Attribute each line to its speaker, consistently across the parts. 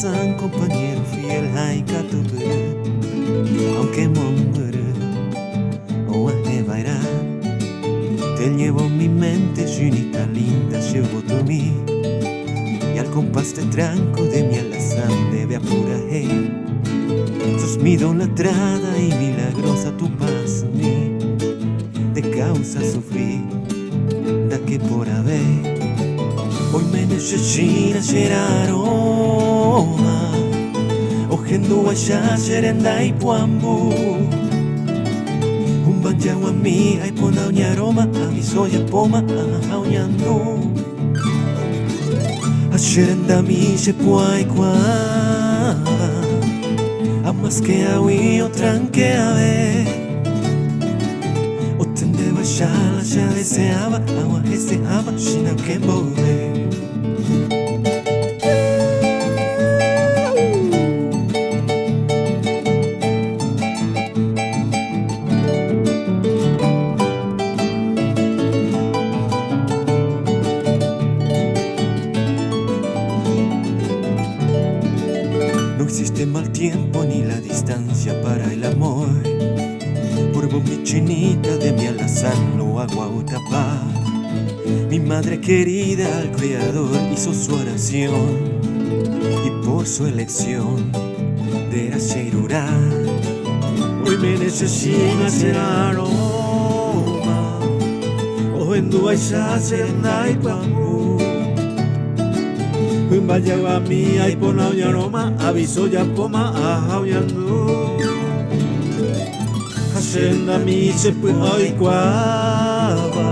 Speaker 1: alazán, compañero fiel ha ikatupyry, aunque mombyry og̃uahẽva'erã. Te llevo en mi mente, chinita linda, llevo tu mi y al compás de tranco de mi alazán debe apuraje. Sos mi idolatrada y milagrosa tu paz mi de causa sufrí da que por haber. Hoy me necesita aroma Ohendu aja che renda ipuambu Humbajaguami aipona oñaroma Aviso ojapóma ha oñandu Ha che rendami che pu'aikuaáva Amaske ag̃ui otrankeave Otendéva chala che adeseáva Ag̃uahẽseháma chinake mboyve. No existe mal tiempo ni la distancia para el amor Por vos mi chinita de mi alazán lo hago autapá Mi madre querida al Creador hizo su oración Y por su elección de la cheirurã
Speaker 2: Oiméne che chína chera'arõma Ohendúvaicha che renda ipyahu Hymba jaguami aipona oñarõma Aviso ojapóma aha oñandu Ha che rendami che py'a oikuaáva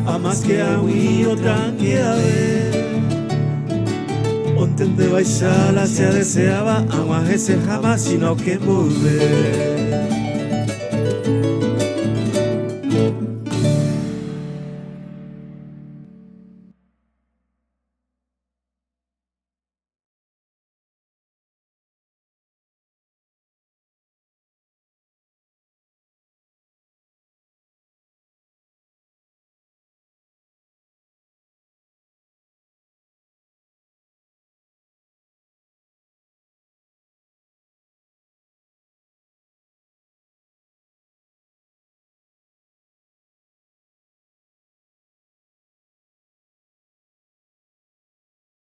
Speaker 2: Amáske ag̃ui otrankeave Ontendevaicha la che adeseáva Ag̃uahẽseháma sino ke mboyve.